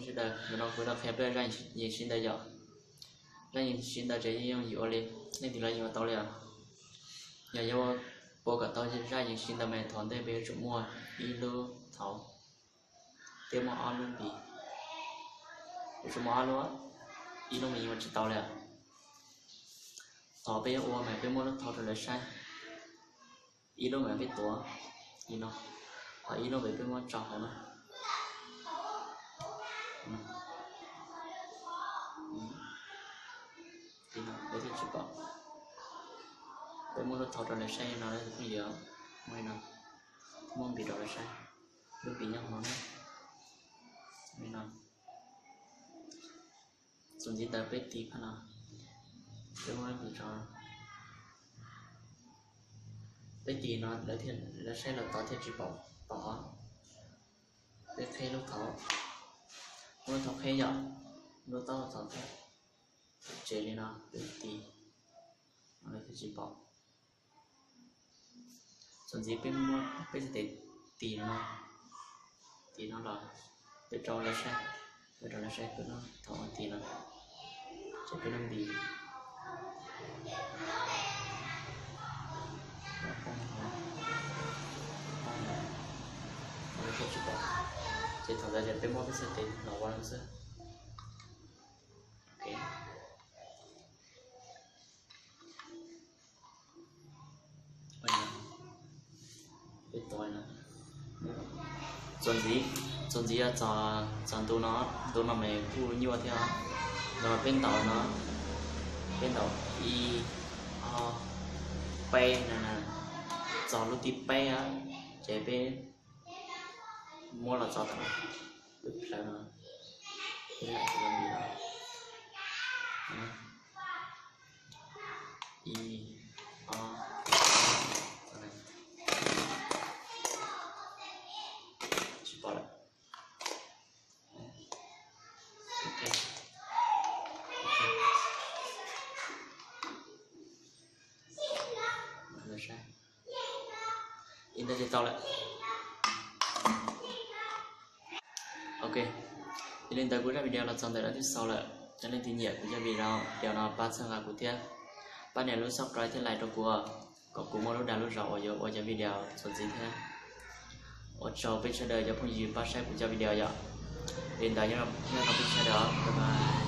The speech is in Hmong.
Sawv daws, ntawm no kuv tau qhia peb zaj yees siv ntawv yom. Zaj yees siv ntawv ces yeej yooj yim ua li, leej twg los yeej ua tau li os. Yog yuav ua kom tau zaj yees siv ntawv mas thaum ntej peb yuav tsum muaj ib lub thaud thiab muaj ob lub npis. Yuav tsum muaj ob lub, ib lub mas yeej ua tsis tau li os. Thaum peb yuav ua mas peb muab lub thaud rau lawv saib, ib lub mas peb tuav li no, ho ib lub mas peb muab tso hauv na. Li no lawv thiaj tsis pom. Peb muab lub thaud rau lawv saib li no, lawv pheej yuav muab li no, muab npis rau lawv saib, lub npis nyob hauv no na. Li no. Txuas ntxiv ntawd peb tis phab no, peb muab npis rau, peb tis no lawv saib los tod thiaj tsis pom, pom os. Peb qheb lub thaud, muab lub thaud qheb yom, lub taub hau thaud thiab, tsev li no peb tis, lawv thiaj tsis pom. Txuas ntxiv peb muab peb txhais tes tis no, tis no los peb rau lawv saib, peb rau lawv saib peb lub thaud ua tis no, ces peb lub npis poob, poob, poob, ces thaum ntawd ces peb muab peb txhais tes los ua no xwb. Ok. Peb tua no. Txuas ntxiv, txuas ntxiv yog txog ntu no, ntu no mas kuj nyuaj thiab os. Ntu no peb ntaus no, peb ntaus ib, ob, peb no na, txog lub thib peb ces peb muab los txog tom lub plawv no, peb lam tus lub npis no, ib, ob, tsis pom lawm. Ib ntawd ces tau lawm. Ok, yog li ntawd kuv zaj video los txog ntawm no twb xaus lawm. Yog leej twg nyiam kuv cov video no pab txhawb nqa kuv thiab, pab nias lub subscribe thiab like rau kuv, kom kuv muaj lub dag lub zog uas yuav ua cov video txuas ntxiv thiab. Ua tsaug peb sawv daws cov phooj ywg pab saib kuv cov video yom. Li ntawd nyob zoo peb sawv daws, bye bye.